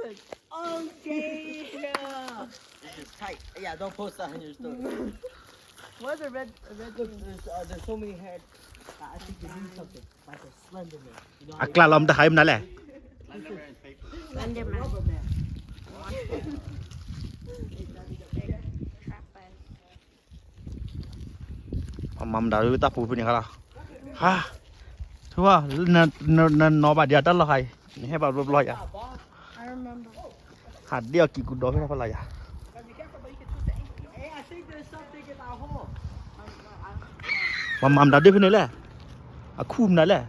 Okay. This is tight. Yeah, don't post that on your story. Where's the red, the red Look, thing? There's, uh, there's so many heads. I I think they need something, like a Slenderman. You know how အကျါလီၤမတဟါမနုၤလဲၣ် Slenderman. Rubber man. မၤမတၤဒုတၢ်ပူၤဖဲန့ၣ်ခါလီၤ. ဟါ, ထူဘၣ်, နနီၤဘၣ်ဒံးအတၢ်လီၢ်ခါအံၤ, နဟဲဘၣ်ဘျီဘျီယၤ, ဟးဒ့အီၤကံၢ်ကူဒီးဖဲဖဲလီၤယၤ. မၤမတၤဒုဖဲန့ၣ်လဲၣ်, အခူၣ်မနုၤလဲၣ်.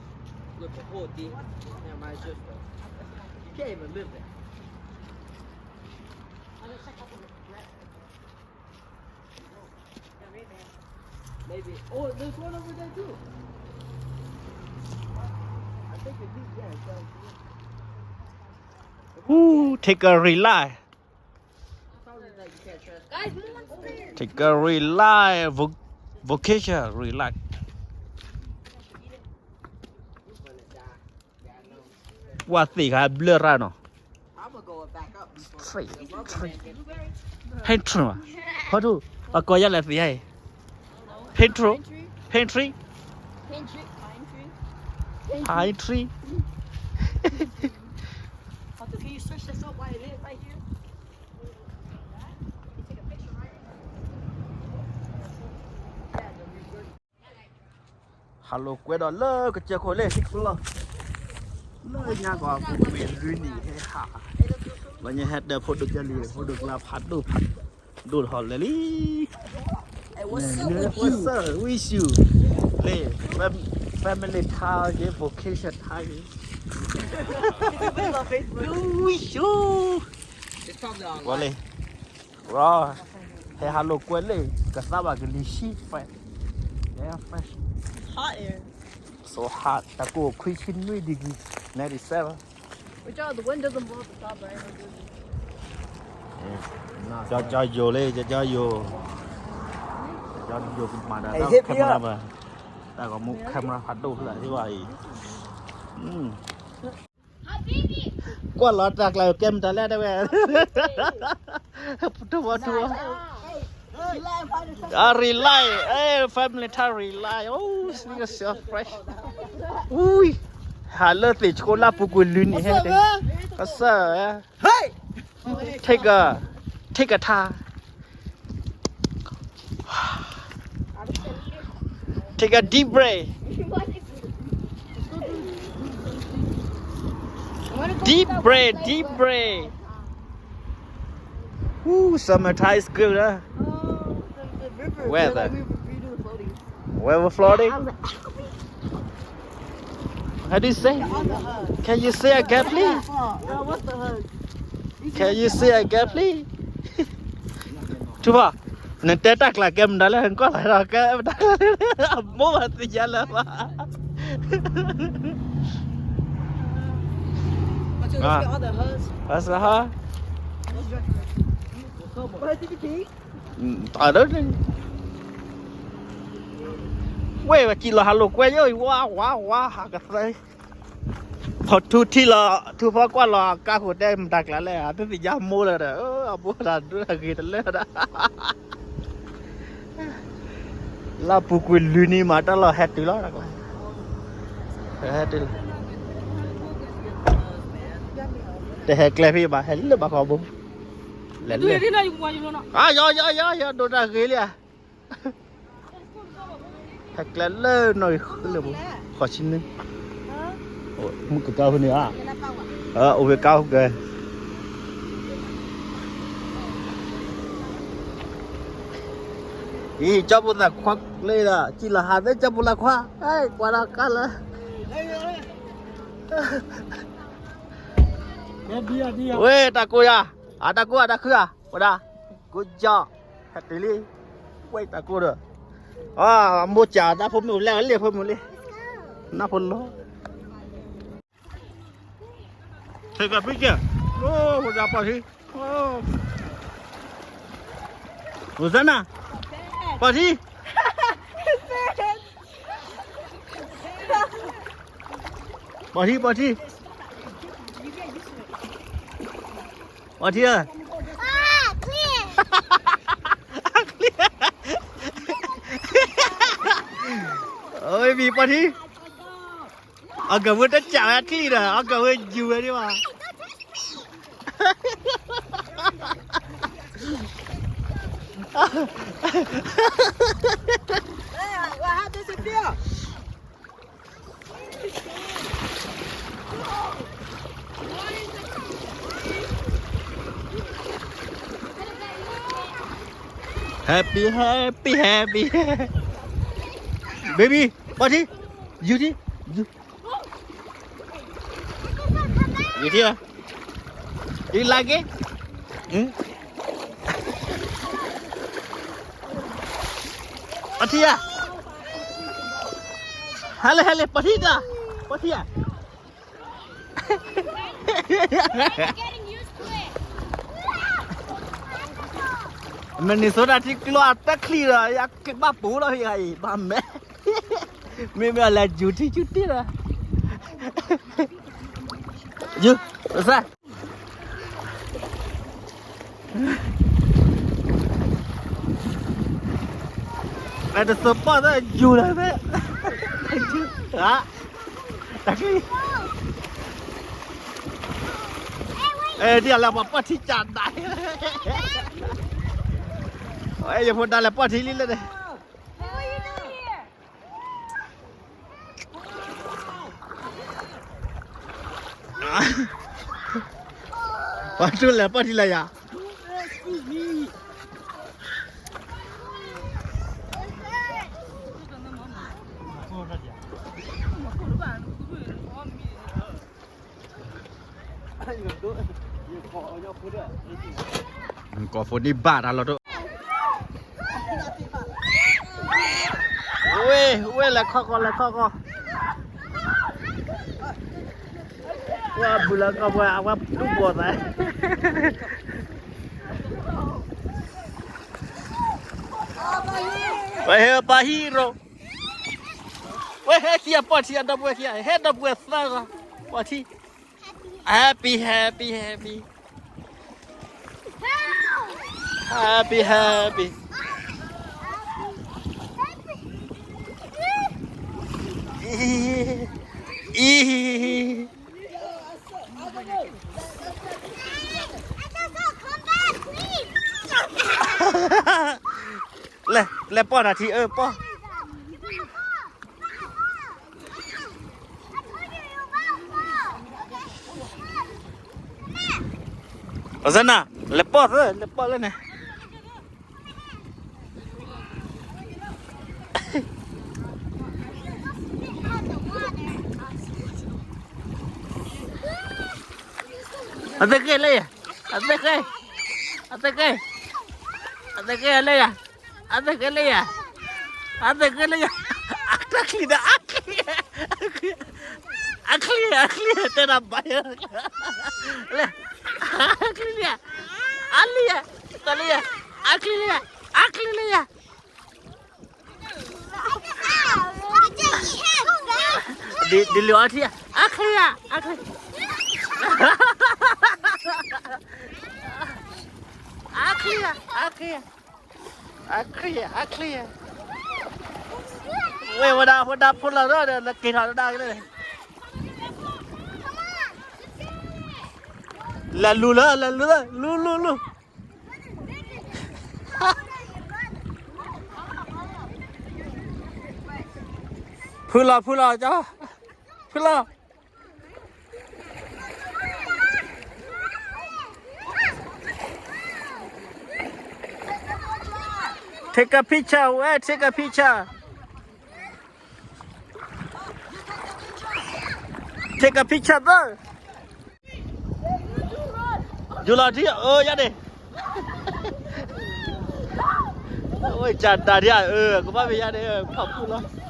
Maybe. Oh, there's one over there too. I think it is, yeah, it does. Ooh, take a relax. Something that you can't trust. Guys, move upstairs. Take a relax. Vo- vacation, relax. Wah, thick, high blood right now. Straight, straight. Pantry, ဟီထူ, ပှၤကိးယၤလဲၣ်သ့ၣ်ဧါ. Pantry, pantry, pantry. Can you stretch this up while it is right here? ဟးလိာ်ကွဲဒီးလၢကစၢၢ်ခိၣ်လၢဟံၣ်ကျီၢ်, လၢညါကီးပူၤကွံာ်လွံၢ်နံၣ်ဟဲဟး, လၢညါဟဲတၢ်ဖိဒိၣ်ကၢလံၤ ဖိဒိၣ်ကျါဖးဒိၣ်ဖးဒိၣ်ထီၣ်လဲၤလံ. Hey, what's up with you? What's up with you? လၢ fam- family time က့ vacation time က့ ဝံၤရှူ It's probably online. ဝဲလံ ရ ဟဲဟးလိာ်ကွဲလၢ ကသးဘၣ်ကလံၤဆံ fresh. Yeah, fresh. Hot air. So hot. တၢ်ကိၢ်ခွံဆံနွံ degree, ninety seven. Watch out, the wind doesn't blow at the top, right? ကၠီယိၤလံ ကၠီယိၤ, ကၠီယိၤကမၤတၢ် camera ဘၣ်, တၢ်ကမူ camera ဖးဒိၣ်ဖျၢၣ်သ့ၣ်ဘၣ်အံၤ. ကွၢ်လီၤတၢ်ကျါကဲမတၤလဲၣ်တဲဝဲ, တဝီထူဝီ, အ relax, အဲ family time relax, အိၣ် sneaker so fresh, ဝံၤ ဟးလၢသ့ၣ်ဆိလၢပူၤကွံာ်လွံၢ်နံၣ်ဟဲ, ကစၢ် take a, take a time. Take a deep breath. Deep breath, deep breath. Ooh, summertime is good, huh? Weather. Weather floating. How do you say? Can you say again, please? Can you say again, please? ထူဘၣ်, နတဲတၢ်ကျါကဲမတၤလဲၣ် နကွၢ်လီၤကဲမတၤလဲၣ်, အမိၢ်ဘၣ်သ့ၣ်ညါလၢၤဘၣ်. ဝဲ ပကံၢ်လီၤဟးလိာ်ကွဲယိာ် ဝါဝါဝါ ဟးကသၢ, ဖီထူထံလီၤ ထူဖီကွၢ်လီၤ ကါဃိတဲမတၤကျါလဲၣ် အတသ့ၣ်ညါမိၢ်လၢၤဒီး အဘိဒၣ်ဒိၣ်ဂ့ၤတလၢဒၣ် လၢပူၤကွံာ်လွံၢ်နံၣ်မး တၢ်လီၢ်ဟဲတုၤလီၤ, ဟဲတုၤလီၤ, တဟဲကျဲဖဲဘၣ် ဟဲလၢဘၣ်ခီဘိ, လဲၤလၢ, ယီယီယီယီ ဒိၣ်တၢ်ဂ့ၤလံဧါ. ဟဲကျဲလၢနီၣ်ဂံၢ်ဃုလၢပူၤ, ဃိးဆံနွံ, မုၢ်ကကါဟူန့ၣ်ဧါ, အိၣ်ဝဲကါဟူကဲ, အံၤ ကၠီပူၤသးခွါလၢဒီး ကံၣ်လီၤဟးသ့ ကၠီပူၤလၢခွါ, ကွၢ်ဒီးကါလၢ, ဝဲတၢ်ကိၢ်ယၤ, အတၢ်ကိၢ်အတၢ်ခုဧါ, ဝဲဒၣ်, good job, ဟဲတုၤလံ, ဝဲတၢ်ကိၢ်ဒီး, အမိၢ်ကၢ် နၢ်ဖိမုၣ်လဲၣ် လၢဖိမုၣ်လံ, နၢ်ဖိလီၤ Take a picture. Oh, ဝဲဒၣ်ပှၤထံ, အိၣ်စနၤ, ပှၤထံ, ပှၤထံ ပှၤထံ. ပှၤထံၣ်ဧၢ, အချံ, အချံ, အဝဲမံၤပှၤထံၣ်, အကဝဲတစးဝဲအချံဒီး အကဝဲယူၤဝဲဒံးဘၣ်. Happy, happy, happy. Baby, ပှၤထံၣ်, ယူၤထံၣ်, ယူၤ, ယူၤထံၣ်ဧၢ, ယူၤလၢက့ၤ, ပှၤထံၣ်ဧၢ, ဟဲလၢ ဟဲလၢ ပှၤထံၣ်တၢ်, ပှၤထံၣ်ဧၢ. Minnesota ထံကျိအတၢ်ချံဒီး ယကဘၣ်ပူၤလီၤ ယအံၤ ဘၣ်မဲာ်, မ့မ့ၢ်အလဲၤယူၤထံယူၤတ့ၢ်ဒီး, ယူၤ, စၢ် အတစပီၢ်သၢယူၤလၢၤသ့, တၢ်ချံ, ဒ်အလဲၤပှၤပီၢ်ထံကၢ်ဒၣ်, ယဖိဒါလဲၤပီၢ်ထံလံလဲၣ်န့ၣ် ပှၤတူၢ်လဲၤပီၢ်ထံလၢယၤ, ကီၢ်ဖိဒံးဘၣ်တၢ်လီၤတိၢ်, ဝဲ ဝဲလဲၤခီကီၢ် လဲၤခီကီၢ်, ဝဲဘူးလၢကီၢ်ပှဲၤ အဝဲတူၢ်ဘီၣ်သး, ဝဲဟဲပာ်ဟံၣ်ရိ, ဝဲဟဲခံအပီၢ်ထံအဒီပုၢ်ဝဲၢ်ခံ, ဟဲဒီပုၢ်ဝဲၢ်သၢဂၤ, ပီၢ်ထံ, happy happy happy, happy happy, အံၤ လဲၤ လဲၤပီၢ်တၢ်ထံအၢပီၢ်, အစနၤ လဲၤပီၢ်သၢ လဲၤပီၢ်လၢန့ၣ် အသ့ၣ်ဃ့လၢယၤ, အသ့ၣ်ဃ့, အသ့ၣ်ဃ့, အသ့ၣ်ဃ့လၢယၤ, အသ့ၣ်ဃ့လၢယၤ, အသ့ၣ်ဃ့လၢယၤ, အတၢ်ချံဒီးအချံ, အချံ, အချံ, တဲဒၣ်ဘၣ်ယၤ, လဲၣ်, အချံလၢယၤ, အလံယၤ, တလံယၤ, အချံလၢယၤ, အချံလၢယၤ ဒ်လီၤအထံ, အချံဧါ, အချံ, အချံဧါ, အချံဧါ, အချံဧါ, အချံဧါ, ဝဲဝဲဒၣ် ဝဲဒၣ်ဖိလီၤဒီး လၢက့ၤထီၣ်ဒၣ်က့ၤလၢ လဲၤလူၤလၢ လဲၤလူၤလၢ လူၤ လူၤ လူၤ ဖုလီၤ ဖုလီၤ ကၠီ, ဖုလီၤ. Take a picture, where take a picture? Take a picture သၢ ယူၤလီၤထံ အၢ ယါန့ၣ်, ဝဲကၢ်တၢ်ဒံး အၢ ကဘၣ်မ့ၢ်ယါန့ၣ် ခီၣ်ဖူၣ်လီၤ.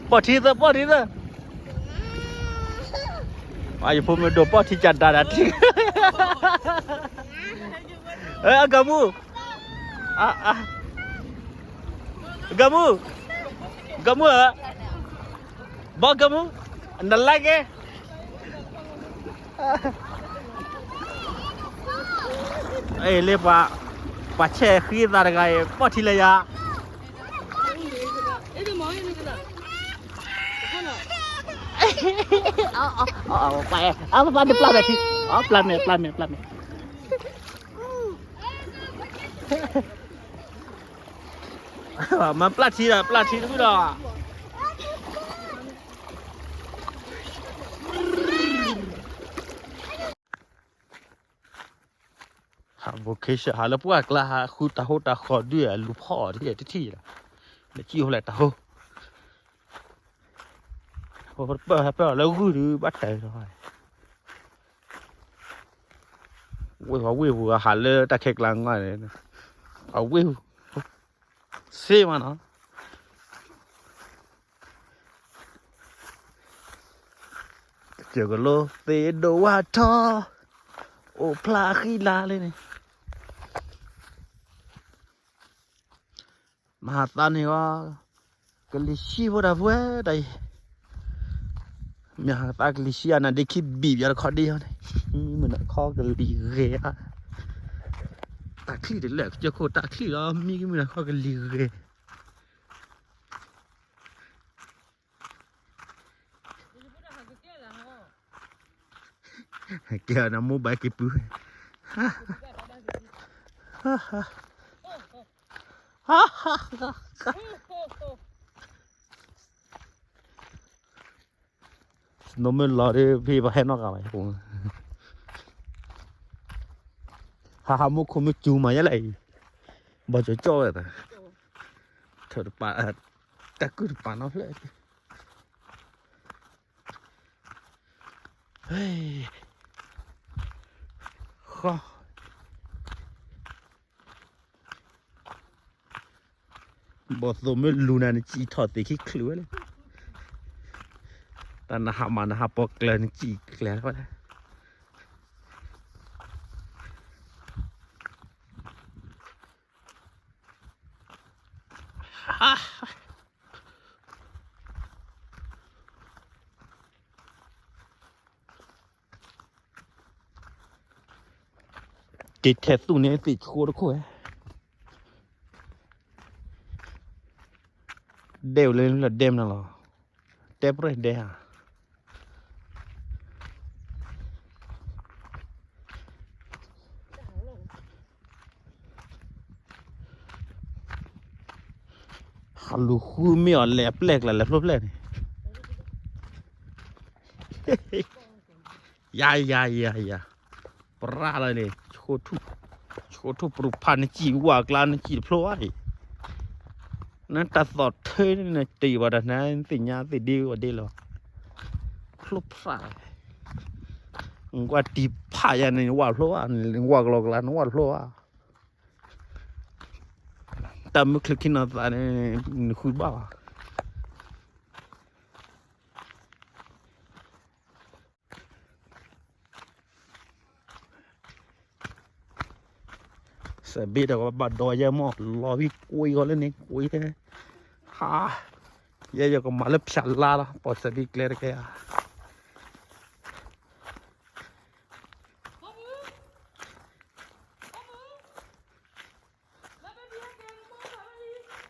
ပီၢ်ထံသၢ ပီၢ်ထံသၢ, ယဖိမ့ၢ်ဒိးပီၢ်ထံကၢ်တၢ်ဒၣ်ထံ. အဂီၢ်မူ, အဂီၢ်မူ, ဂီၢ်မူဧၢ, ဘီဂီၢ်မူ, နလၢက့, လၢပှၤ, ပှၤဆဲးဃံသးတဂၤအံၤ ပီၢ်ထံလၢယၤ, ပပၢ်နပျၢ်မဲာ်ထံ, ပျၢ်မဲာ်, ပျၢ်မဲာ်, ပျၢ်မဲာ်. မၤပျၢ်ထံဒီး ပျၢ်ထံတဘျီဒီး ဟး vacation ဟးလၢပှၢ်ကျါ ဟးဃုတၢ်ဟိတၢ်ဃီၤဒုး အလူၤဖီၣ်အီၤတထံၣ်လီၤ, နစံၣ်အိၣ်ဖျဲၣ်တၢ်ဟိ, ဟိတပၢၢ်ဟဲပၢၢ်အီၤလၢဂုၢ်ဒုး ဘၣ်တၢ်လီၤ, ဝ့ၢ်ပှၤဝ့ၢ်ပူၤဟးလၢတၢ်ခဲကျါငါန့ၣ်, အဝ့ၢ်, စ့မးနီၤ ကစၢၢ်ကလိသ့ၣ်ဒိၣ်ဝါထီ, အိၣ်ဖျါဃံလၤလံန့ၣ်, မၤဟးသးန့ၣ်ဂီၢ်, ကလံၤဆှံဖိတၢ်ပှဲၤတၢ်အံၤ, မ့ၢ်ဟးသးကလံၤဆှံအနၤဒ့ခံဘံၣ်ပယီၤတခီဒ့ယီၤန့ၣ်, မံမုၢ်နၤခီကလံၤဂ့ၤဧါ, တၢ်ချံၣ်တလၢာ် ကစၢၢ်ခိၣ်တၢ်ချံၣ်လီၤ မံမုၢ်နၤခီကလံၤဂ့ၤ ကဲနမိၢ်ဘၣ်က့ၤပုၢ်, နမ့ၢ်လီၤဒီး ဖဲပဟဲနီၢ်ဂၤဘၣ်, ဟးဟးမူခိၣ်မ့ၢ်စူၤမးယဲလဲၣ်အံၤ, ဘီကၠီကၠီဝဲသး, ထၢၣ်တပာ်, တၢ်ကုၢ်တပာ်နီတဖျၢၣ်, ဃီ ဘီၣ်သိၣ်မ့ၢ်လူၤနၤနစံၣ်ထီၣ်သ့ၣ်ခံချုးဝဲလဲၣ်, တၢ်နဟးမးနဟးပိာ်ကျၢၤနစံၣ်ကျၢၤဝဲလဲၣ်. က့ၤထဲးသူၣ်န့ၣ်သ့ၣ်ဆိတခိၣ်ဧါ, ဒဲအိၣ်လၢလၢဒဲမနုၤလီၤ, တဲပြဲၢ်ဒဲဧါ. ဟးလူၤဃုမ့ၢ်အီၤလဲၤအပျဲၢ်ကျါလဲၤဖျိပျဲၢ်န့ၣ်, ယၤယၤယၤယၤ, ပရၣ်လၢန့ၣ်, ဆိထူၣ်ပရူၤဖးနစံၣ်ဝၣ်ကျါနစံၣ်တဖျိဘၣ်အံၤ, နတၢ်သီၣ်ထၢန့ၣ်တ့ၢ်ဘၣ်တၢ်နသ့ၣ်ညါသ့ၣ်ဒ့ဝဲဒ့လီၤ, ဖျိဖျါ, နကွၢ်တံၤဖးယၤန့ၣ် နဝၣ်ဖျိဘၣ်, နဝၣ်ကလီကလါနဝၣ်ဖျိဘၣ်, တၢ်မုၢ်ချၢခံနီၤသးန့ၣ် နဃုဘၣ်ဘၣ်. စးဘ့ၣ်ဒီးကဘၣ်ဒိယဲမီၢ် လီၤဝံၤကွံာ်ဂီၤလၢန့ၣ် ကွံာ်, ဟါ, ယဲယကမၤလၢဖၠးလါလီၤ ပိာ်စးဘ့ၣ်ကျဲတကဲဧါ.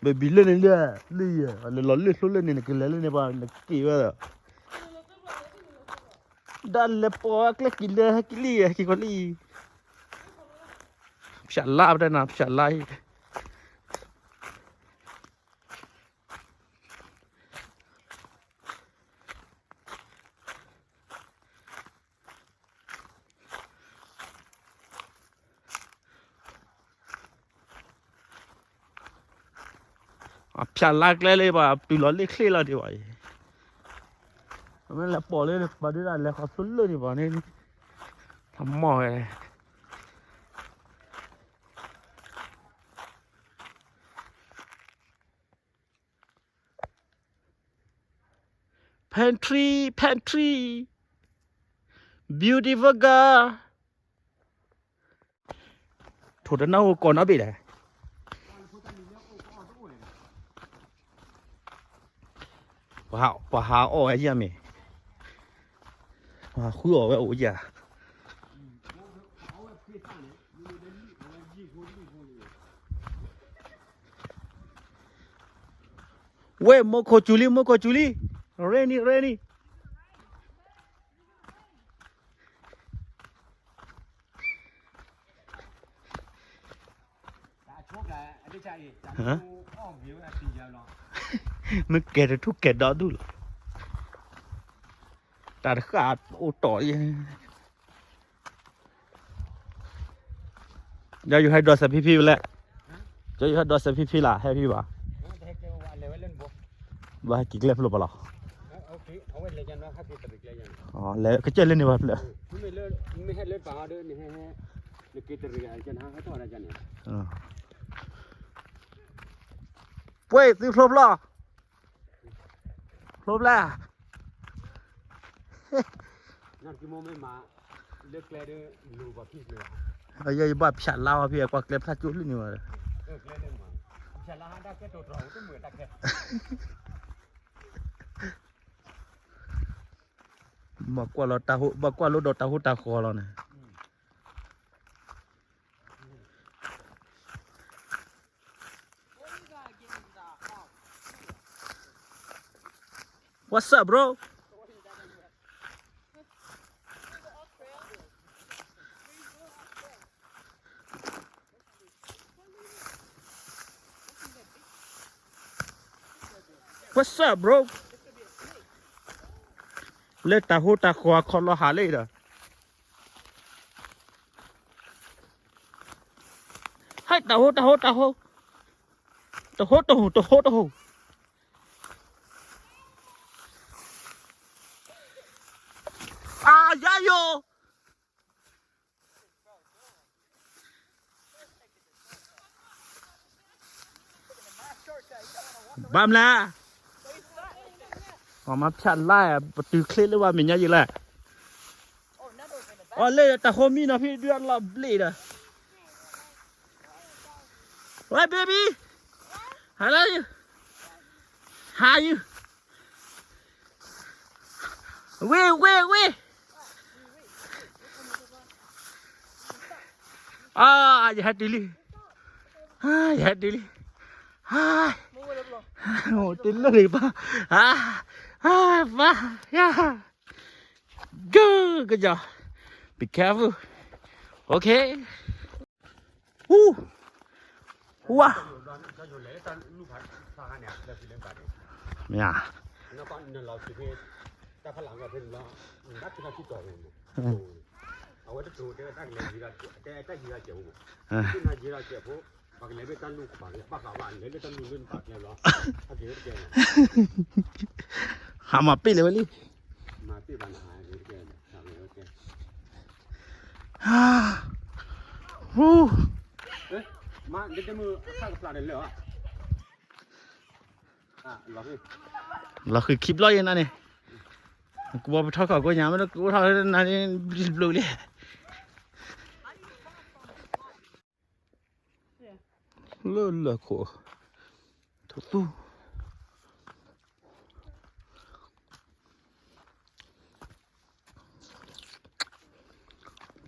baby လၢန့ၣ်လၢ, လၢယ, လၢလီၤလၢဖျိလၢန့ၣ် နကလဲၤလၢန့ၣ်ဘၣ် နက့ၤဝဲဒီး ဒၣ်လဲၤပိာ်ကျဲက့ၤလၢဟဲက့ၤလံ ဟဲက့ၤကီးလံ, ဖၠးလါပတဲနၤ ဖၠးလါအံၤ. အဖၠးလါကျဲလၢဘၣ် တုၤလီၤလၢချ့လီၤဒံးဘၣ်အံၤ, မ့ၢ်လဲၤပိာ်လၢ ပှၤဒုးဒၣ်လဲၤခီဖျိလၢန့ၣ်ဘၣ်န့ၣ်, ထမီၢ်ဝဲ Pantry, pantry, beautiful girl. ဖိတနၢ်အိၣ်ကိးနီတဘ့ၣ်ဒီး, ပှၤဟးအီၣ်ဝဲယၤမ့ၢ်, ပှၤဃုအီၣ်ဝဲအိၣ်ယၤ. ဝဲ မိၢ်ခိၣ်စူၤလံ မိၢ်ခိၣ်စူၤလံ, ရ့နံၣ် ရ့နံၣ်. မ့ၢ်ကဲတထူၣ်ကဲဒီဒူၣ်လီၤ, တၢ်တဃၣ်အိၣ်တီၢ်ယဲ. ကၠီယူၤဟဲဒိးစဲးဖံဖံလဲၣ်, ကၠီယူၤဟဲဒိးစဲးဖံဖံလၢဟဲဖံဘၣ်, ဘၣ်ဟဲက့ၤကျဲဖျိပလီၤ, လဲၤကစၢၢ်လၢန့ၣ်ဘၣ်ဖျၢၣ်. ပှဲၤသုဖျိဖျီ, ဖျိဖျါ. ယဲယဘၣ်ဖၠးလါအီၤဖံ ကွၢ်ကျဲဖျါကၠိလၢန့ၣ်ဘၣ်ဒီး, ဘၣ်ကွၢ်လီၤတၢ်ဟိ, ဘၣ်ကွၢ်လိဒီးတၢ်ဟိတၢ်ဃီလီၤန့ၣ်. What's up, bro? What's up, bro? လၢတၢ်ဟိတၢ်ဃီအခီလီၤဟးလၢဒီး, ဟဲတၢ်ဟိတၢ်ဟိတၢ်ဟိ, တဟိတဟိ တဟိတဟိ, အါယၤယိာ်. ဘၣ်မနုၤလဲၣ်, အမၤဖၠးလါ, ပတုၤချ့လၢဘၣ်မဲာ်ညါယံၤလဲၣ်, အီၤလၢတၢ်ဃိမံနီၤဖံဒုးအလီၤဘျ့ဒီး, Hey, baby, I love you, how you? Wait, wait, wait. Ah, you had to leave. Ah, you had to leave. Ah, oh, to leave. Ah, ah, ah, yeah. Good, good job. Be careful. Okay. Ooh. Wow. မ့ၢ်ဧါ. ဟးမၤပ့ၢ်လၢၤဝဲလံ. ဟူ, လီၤဃုာ်ခံဘျီယဲနၤန့ၣ်, ကဘီပထီၣ်ခီၣ်ကိးညါ မ့ၢ်ကအိၣ်ထီၣ်နၤန့ၣ် ဘျုးလံ. လၢလၢခိၣ်, ထူၣ်သူ,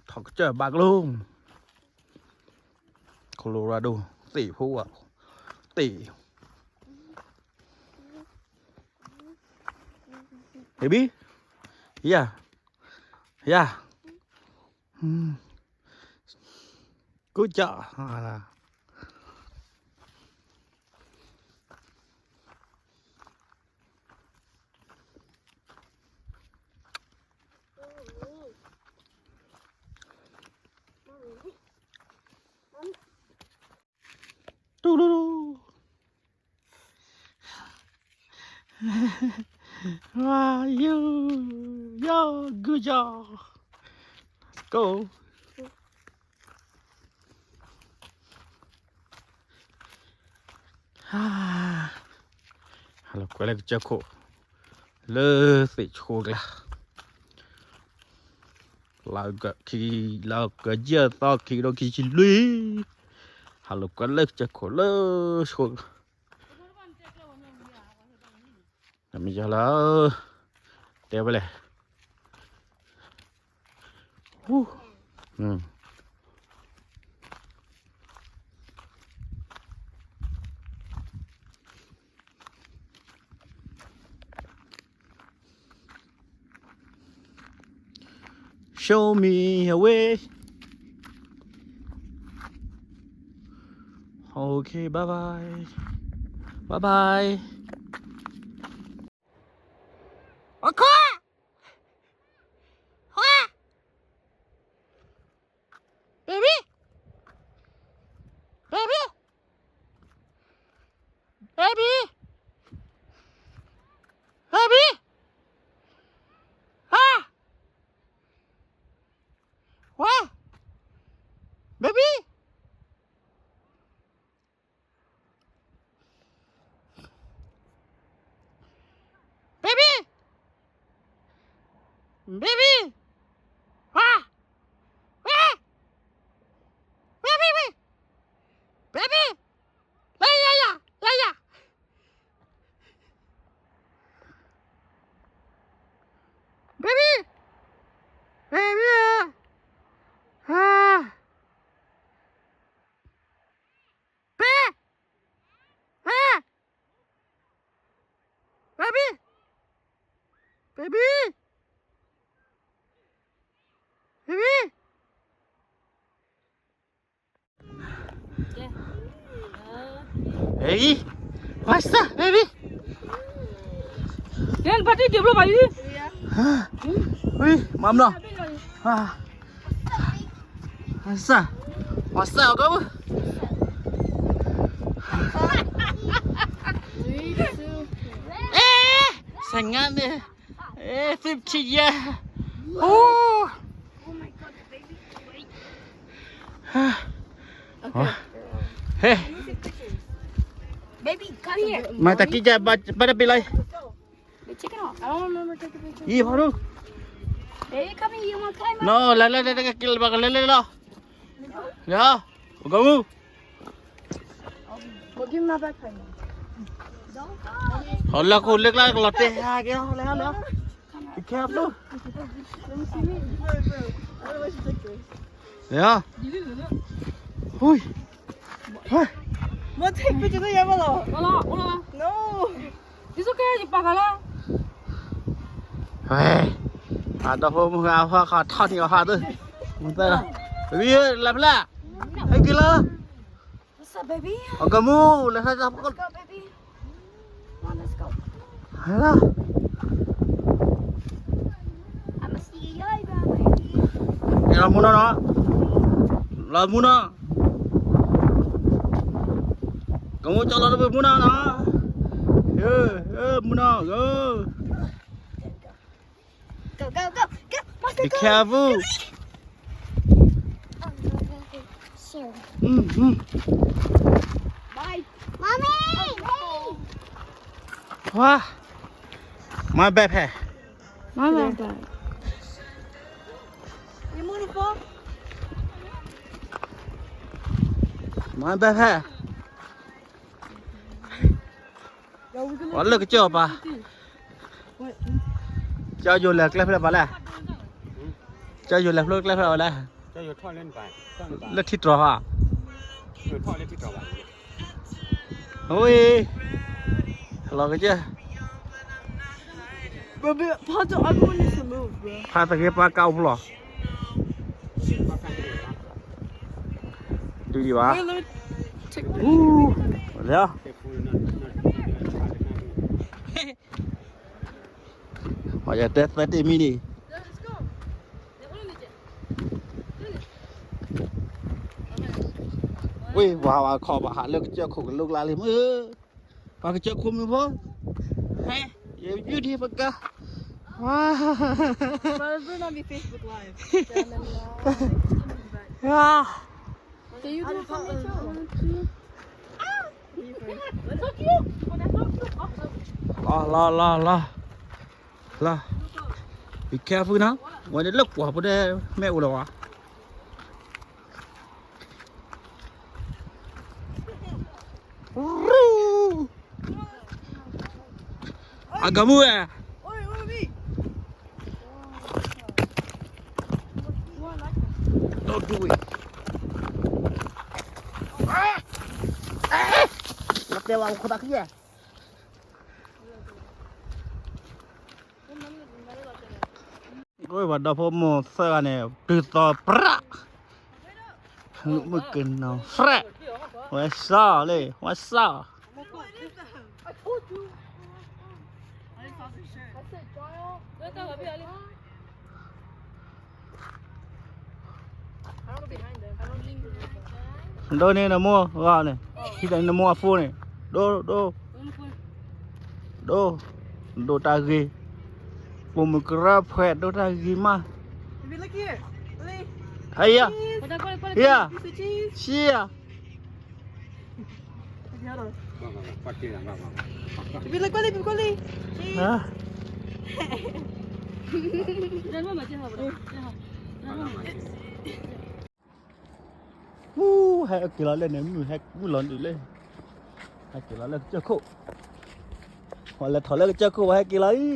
ထီၣ်ကစၢၢ်ဘၣ်ကလိ, Colorado, သ့ၣ်ဖိဝဲ, သ့ၣ်, baby, yeah, yeah, good job. Wow, you, yo, good job. Let's go. ဟဲလီၤကွဲလၢကစၢၢ်ခိၣ်, လၢသ့ၣ်ဆိကျါ, လၢကခံ, လၢကယဲၢ်သီခံကထိခံဆံလွံၢ်. ဟးလိာ်ကွဲလၢကစၢၢ်ခိၣ်လၢဆိ, တမ့ၢ်ယလၢ, တဲဝဲလဲၣ်, Show me a way. Okay, bye bye. Bye bye. Okay. Baby. Baby. Baby. Baby. Ah. What? Baby. Baby. Baby. Ah. Ah. Baby. Baby. Baby. Yeah, yeah, yeah, yeah, yeah. Baby. Baby. Ah. Baby. Ah. Baby. Baby. Baby. Baby, what's up, baby? Then party dia belum pagi. Ui, mam no. Ah. What's up? What's up, kamu? Eh, sangat deh. Eh, fifty year. Oh. Okay. Hey. Baby, come here. Mata kija ba pada pilai. Let's go. Let's check it out. I don't remember taking pictures. Ih, baru. Baby, come here. You want to climb up? No, la la la la la la la. Ya, kamu. Go give me my backpack. Hold on, hold on, hold on. Be careful. Yeah. Hui. What? Take picture of the yellow. No. It's okay, you pack a lot. Hey. Ada ho mu ha ha ka thani ha tu. Muntah. Baby, la la. Hey, gila. What's up, baby? Oke, mu, let's go, baby. Come on, let's go. Ayolah. I'm a C E O, baby. Ê, lòi mû nà nà. Lòi mû nà. Kơ mû cho lòi mû nà nà. Ê, ê, mû nà, ê. Go, go, go, go. Be careful. Bye. Mommy. Wow. My backpack. My backpack. You beautiful. My backpack. ဝဲလၢကစၢၢ်ပၢ်, ကၠီယိၤလဲၤကျဲဖျၢၣ်ပၢ်လဲၣ်, ကၠီယိၤလဲၤဖျိကျဲဖျၢၣ်ဝဲလဲၣ်, လၢထံတြီၤဟါ, ဝဲ, လီၤကစၢၢ်, ဖါတဂ့ၤပှၤကအိၣ်ဖျိ တုၤဒံးဘၣ်, လဲၤ, ပှၤယတဲသၢတ့ၢ်မံန့ၣ်, ဝ့ၢ် ဝၤဝၤခီၣ်ဘၣ်ဟးလၢကစၢၢ်ခိၣ်ကလိကျါလံမ့ၢ်, ပှၤကစၢၢ်ခိၣ်မ့ၢ်ဖိ, ဟဲ, ယယူၢ်ဒံးပကါ, ဝၤ, But it better not be Facebook Live. ဝၤ Can you do it for me too?လီၤ လီၤ လီၤ လီၤ, လီၤ, be careful နီၤ, ဝဲန့ၣ်လၢကွၢ်ဖိဒဲး မ့ၢ်အိၣ်လီၤဝဲ. အကမူၣ်ဝဲ, don't do it. လီၤတဲာ်ဝဲ ခိၣ်သးခံဧါ. ဝဲပှၤဒီဖိမိၢ်သၢဂၤန့ၣ် တုၤသီပြး, မုၣ်ကနီၤ free, what's up လံ what's up. ဒိးန့ၢ်နမိၢ်ဂီၤန့ၣ်, ဟံးဒီးနမိၢ်အဖိန့ၣ်, ဒိၣ်, ဒိၣ်, ဒိၣ်, ဒိၣ်တၢ်ဂ့ၤ, ပိာ်မုၣ်ကရၢဖှဲးဒိၣ်တၢ်ဂ့ၤမး, ဟဲယၤ, ဟဲယၤ, ဆံယၤ. Woo, ဟဲက့ၤလီၤလၢန့ၣ် မုၢ်ဟဲဝံၤလီၤဒုးလၢ, ဟဲက့ၤလီၤလၢကစၢၢ်ခိၣ်, ပှၤလဲၤထီၣ်လၢကစၢၢ်ခိၣ် ပှၤဟဲက့ၤလီၤအံ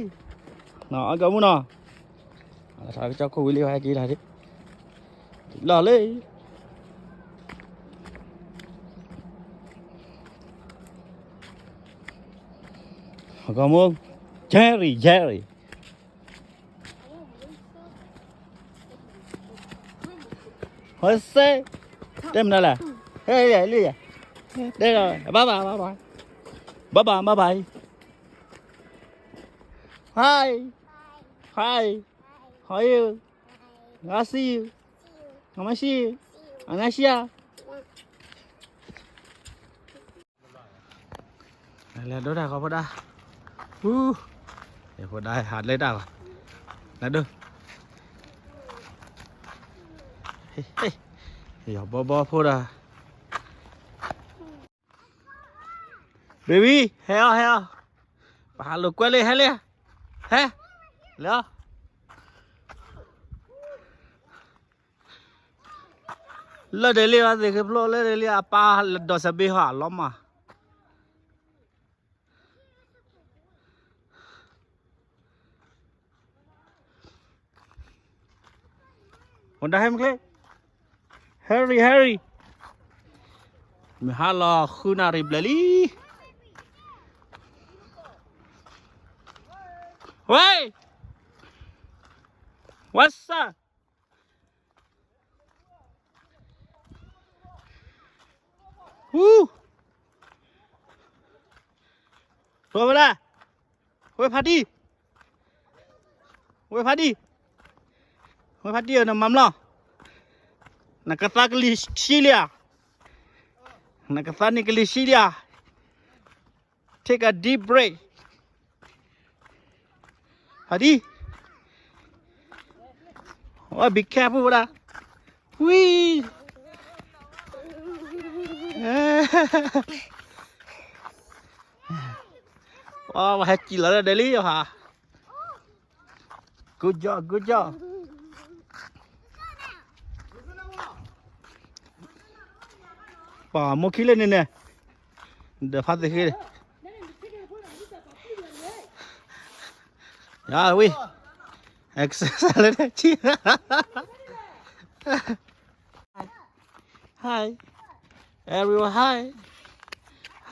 ၤ, နီၢ်အကမူၣ်နီၤ, လဲၤထီၣ်လၢကစၢၢ်ခိၣ်ဝံၤလံ ပှၤဟဲက့ၤလီၤဒုး, လီၤလၢ အကမူၣ်, Jerry, Jerry. ဟဲစဲ, တဲမနုၤလဲၣ်, ဟဲလံယၤ, တဲ, bye bye, bye bye, bye bye, bye bye, hi, hi, how are you, I see you, I see you, I see you. လဲၤဒိတၢ်ဃီဖိဒၣ်, ဟူ, ဖိဒၣ်ဟးလၢတၢ်ဘၣ်, လဲၤဒိ, ယီၤဘီဘီဖိဒၣ်, baby, ဟဲအီၤ ဟဲအီၤ, ပဟးလိာ်ကွဲလံ ဟဲလံ, ဟဲ, လဲၤအီၤ. လၢဒဲးလံ အသ့ၣ်ဃ့ဖျိလၢဒဲးလံ အပၢ်လၢဒီးစဘ့ၣ်ဟီၣ်အလီၤမး, ဝဲဒၣ်ဟဲမ့ၢ်ချ့, hurry hurry, မ့ၢ်ဟါလီၤဃုနၣ်ရံၣ်ဘျဲၣ်လံ, ဝဲ, what's up. ဟူ, ဝဲဖါတံၢ်, ဝဲဖါတံၢ်, ဝဲဖါတံၢ်, ဝဲဖါတံၢ်ဧၢ နမၤမလီၤ, နကသါကလံၤဆှံလံဧါ, နကသါန့ၣ်ကလံၤဆှံလံဧါ. Take a deep breath. ဖါတံၢ်, oh, be careful ဝဲဒၣ်, ဝံ, ဟဲကံၣ်လီၤလၢဒဲးလံဟါ, good job, good job. ပှၤမိၢ်ခံလၢန့ၣ်န့ၣ်, ဒီးဖါသ့ၣ်ဃ့, ယဝံ, exercise လၢန့ၣ်, hi, everyone, hi,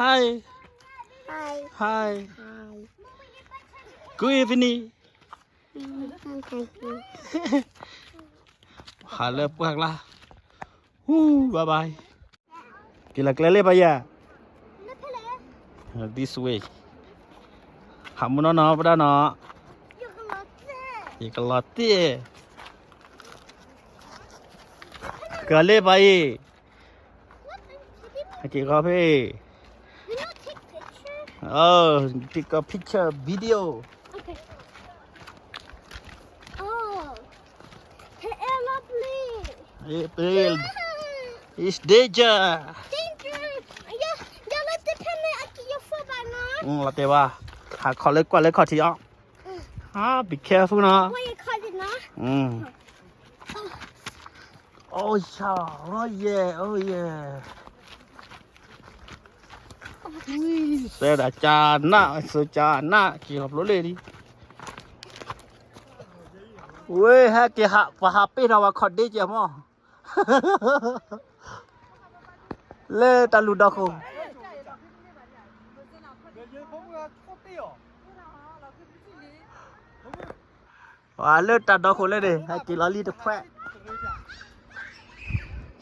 hi, hi, good evening. ဟးလၢပှၢ်ကျါ, ဟူ, bye bye. က့ၤလီၤကျဲလၢပယီၤ, this way. ဟးမူနီၢ်နီၢ်ပဒၣ်နီၤ, ယကလီၤတ့ၢ်, ကလၢပယီၤ, ဟဲက့ၤဃီဖဲ, oh, take a picture, video. It's danger. Danger. လီၤတဲာ်ဘၣ်, ဟးခီလၢကွၢ်လၢခီၣ်ထံးအီၤ, be careful နီၤ. Oh yeah, oh yeah, oh yeah. ဝံၤ စဲဒၣ်ကနၣ် စၢကနၣ် က့ၤခီဖျိလၢလံ. ဝဲ ဟဲက့ၤဟး ပှၤဟးပ့ၢ်ထီၣ်ဝဲခီၣ်ဒ့ကဲမီၢ် လၢတၢ်လူၢ်ဒီခိၣ် ပှၤလၢတၢ်ဒီခိၣ်လၢန့ၣ် ဟဲက့ၤလီၤလံတဖျၢၣ်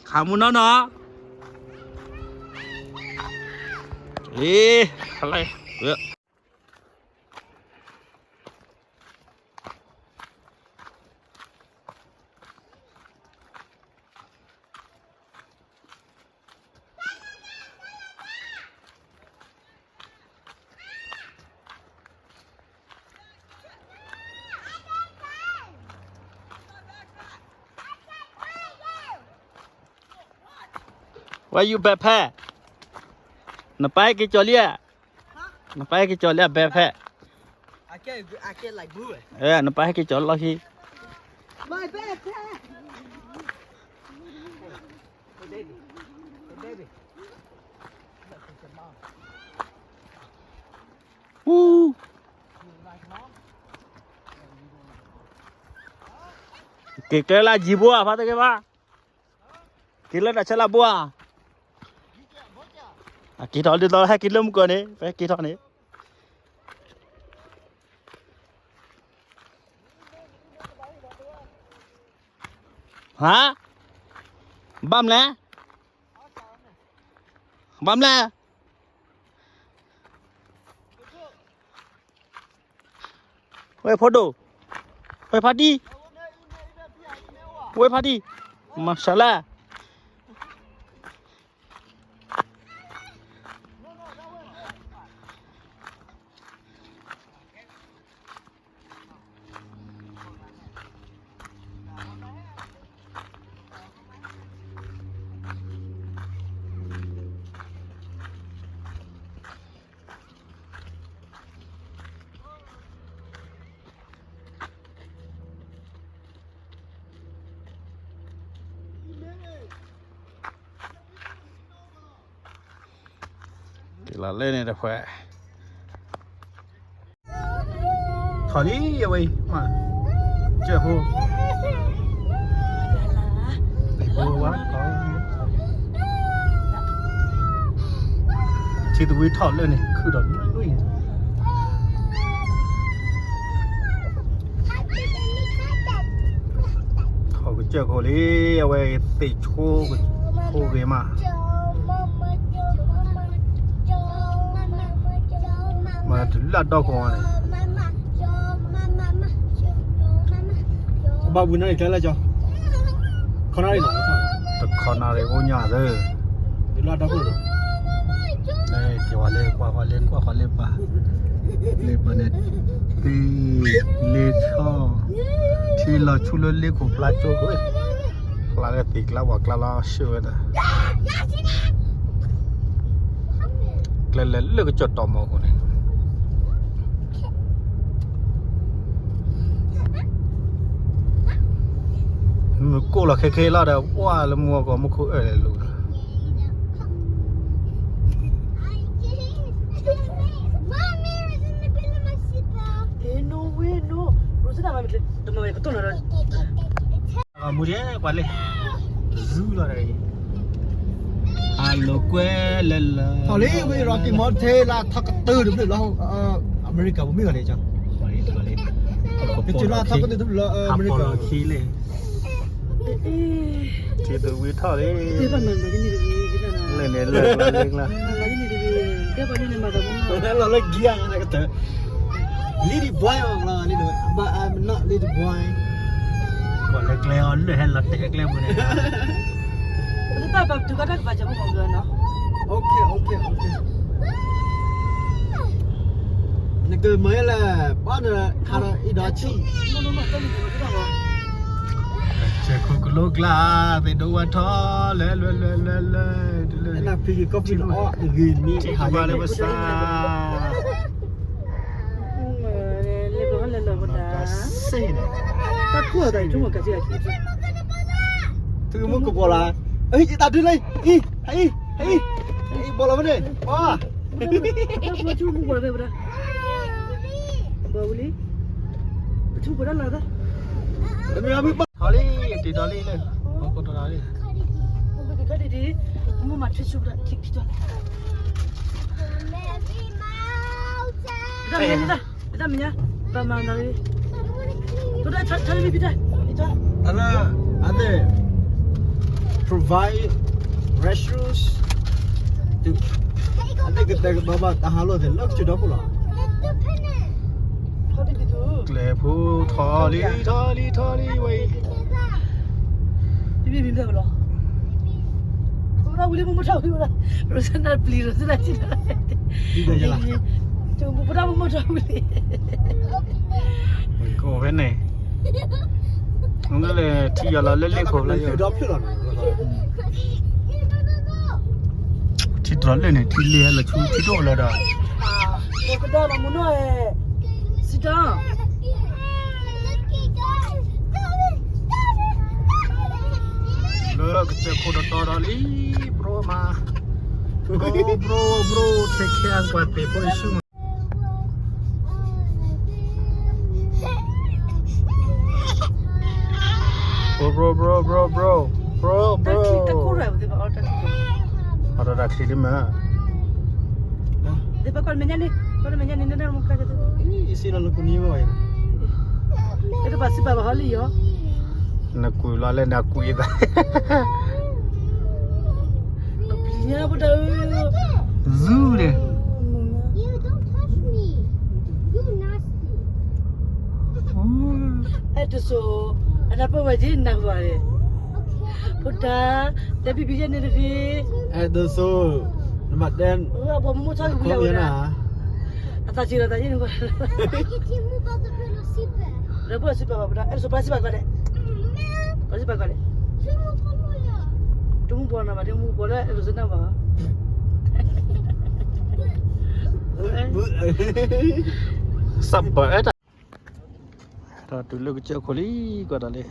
ခးမူနီၢ်နီၢ် လံ လဲ Where you backpack? နပာ်ဟဲက့ၤကၠီၤလံဧါ နပာ်ဟဲက့ၤကၠီၤလံဧါ backpack. နပာ်ဟဲက့ၤကၠီၤလီၢ်ခံ က့ၤကျဲလၢယံၤဘိဧါ ဖါတက့ဘၣ် က့ၤလၢတၢ်ဆဲလၢဘိဧါ အက့ၤထီၣ်ဒ်သိးဟဲက့ၤလၢမုၢ်ကီၢ်န့ၣ် ဖဲက့ၤထီၣ်န့ၣ် ဟါ ဘၣ်မလဲၣ် ဘၣ်မလဲၣ် ဝဲဖိဒိၣ် ဝဲဖါတံၢ် ဝဲဖါတံၢ် မၤစၢၤလၢ က့ၤလီၤလၢန့ၣ်တဖၣ် ထီၣ်လံအဝဲအံၤ မၤ ကၢၢ်ဖိ သ့ၣ်ဖိဝါ ထံသဝံထီၣ်လၢန့ၣ် ခုၣ်ဒီးလွံၢ် ထီၣ်ကစၢၢ်ခိၣ်လံ အဝဲသ့ၣ်ဆိကဖိဂ့ၤမး မၤတုၤလၢအဒီခိၣ်န့ၣ် ဘၣ်ဝံၤနီၢ်အံၤကျဲလၢကၠီ ခီနၣ်ရံၣ်လီၤ တခီနၣ်ရံၣ်အိၣ်ညါသၢ တုၤလၢအဒီခိၣ် လၢက့ၤဝဲလၢကွၢ်ဃီလၢကွၢ်ဃီလၢပၢ် လၢပၢ်န့ၣ် သ့ၣ် လ့ဆီ ထံလီၤဆူလၢလ့ခိၣ်ပျၢ်ကၠိ ဖျါလၢသ့ၣ်ကျါဝၣ်ကျါလီၤ ဆှၢဝဲဒၣ် ကျဲလဲၤလၢကစၢၢ်တီၢ်မီၤခိၣ်န့ၣ် မုၢ်ကိၢ်လီၤခဲခဲလီၤဒီး ပှၢ်လၢမူကီၢ်မူခိၣ်အၢၣ်လဲၤလိာ်ဒီး မူဒဲကွၢ်လၢ ဇူလီၤဒီး အလိာ်ကွဲလၢလၢ ထီၣ်လံဝဲ Rocky Mountain လၢထီၣ်ကတၢၢ်တဖျၢၣ်လၢ အမဲရကၤပူၤမ့ၢ်ဂ့ၤန့ၣ် ကစၢ်လၢထီၣ်ကတၢၢ်တဖျၢၣ်လၢအမဲရကၤ ထံသဝံထီၣ်လံ လၢန့ၣ်လၢကျါလၢကျါ လီၤလၢကံအကတၢၢ် Lady Boy လီၤလံ but I'm not Lady Boy ကွၢ်လၢကျဲအီၤလၢဟဲလီၤတဲာ်ကျဲပူၤန့ၣ် ပတဘၣ်ပတုာ်ကီတၢ်ကပာ်စၢၤမုၢ်မီၤကနီၤ OK OK OK နကမၤလၢ ဘၣ်နခါလီၤအံၤဒီးဆံၣ် စဲးခိၣ်ကလိကျါ သ့ၣ်ဒိဝါထီၣ် လဲၤလဲၤလဲၤလဲၤလဲၤ နဖံကီၢ်ဖံအီၣ်ဂ့ၤမံၤ ထံကဘၣ်လၢပစၢ် တၢ်ခိၣ်တၢ်ဆိကမိၣ်ကစၢ် သုကမူကဘီလၢ အံၤ တၢ်ဒုးလၢ အံၤ အံၤ အံၤ အံၤ ဘီလီၤဝဲန့ၣ် ပှၤ ပထူမူပှၤဖဲပဒၣ်, ဘီဝူလံ, ပထူပှၤဒၣ်လီၤသၢ, ထီလံ, တံၤထီလံလၢ, ပကတီၤလံ, ပကတီၤလံ, မ့ၢ်မၤထွဲဆူပဒၣ်ထံထီလံ, တၢ်မညါ, တၢ်မညါ, ဘၣ်မၤနီၤလံ, တၢ်ထီလံဖံတၢ်, အသ့ provide restrooms, အသ့ကတဲာ်ကတီၤဘၣ်တၢ်ဟးလိာ်သ့ၣ်လၢကစၢၢ်ဒီခိၣ်လီၤ, ကျဲဖိထီလံ ထီလံ ထီလံဝဲအံၤ, မ့မ့ၢ်မ့ၢ်လီၤ, ပထီဝံၤလံ မ့ၢ်မ့ၢ်ထီဝံၤလီၤ, ရိစနၢ်ပျံၤ ရိစနၢ်ထံၣ်လီၤ, ပထီမ့ၢ်မ့ၢ်ထီဝံၤလံ, ကအိၣ်ဖဲန့ၣ်, မ့ၢ်လၢထံယီၤလီၤလၢလ့ၣ်ခိၣ်လၢယီၤ, ထံတြီၤလၢန့ၣ် ထံလ့ၣ်ဟဲလီၤဆူထံဒိၣ်လၢဒီး, ကဒီးမမူနီၢ်, စံးတၢ် လၢကစၢၢ်ခိၣ်တတီၤဒီးလံ, ဘြိမး, ဘြိ ဘြိ ဘြိ take care ပှၤသ့ၣ်ဖိအံၤဆူမး, bro bro bro bro bro bro bro, အတၢ်ချံလံမး, သ့ၣ်ပှၤကီၢ်မဲာ်ညါန့ၣ်, ကီၢ်မဲာ်ညါန့ၣ် နနၢ်မကါကသ့ၣ်, အဲတဘၣ်စံးဘၣ်ဘၣ်ဟီလံယီၤ, နကွံာ်လီၤလၢနကွံာ်သး, ပျံၤညါပတၢ်အၢ, ဇူန့ၣ်, အဲတစိၤ, အတၢ်ပၢဝဲဒ်နၢ်ဟူဘၣ်န့ၣ်, ဖိတၢ်, တဲဘံၣ်ဘံၣ်ယဲၢ်န့ၣ်တဂ့ၤ, အဲတစိၤ, နမၤတဲ, အဘီမုၢ်မိၢ်ထီၣ်က့ၤဝံၤလီၤဝဲဒၣ်, အသးဆံးလီၤသးယဲၢ်န့ၣ်, ဒီပုၢ်ဝဲၢ်စံးပာ်ဘၣ်ပတၢ်, အဲတစိၤပှၤစံးဘၣ်ကီးဒဲး, ပှၤစံးဘၣ်ကီးဒဲး, တမူပှၤနၤဘၣ် တမူပှၤလၢအဲတစိၤနၢ်ဘၣ်, စးပၢၢ်အဲၣ်တၢ် ဒီးတုၤလၢကစၢၢ်ခိၣ်လံ ကွၢ်တၢ်လံ,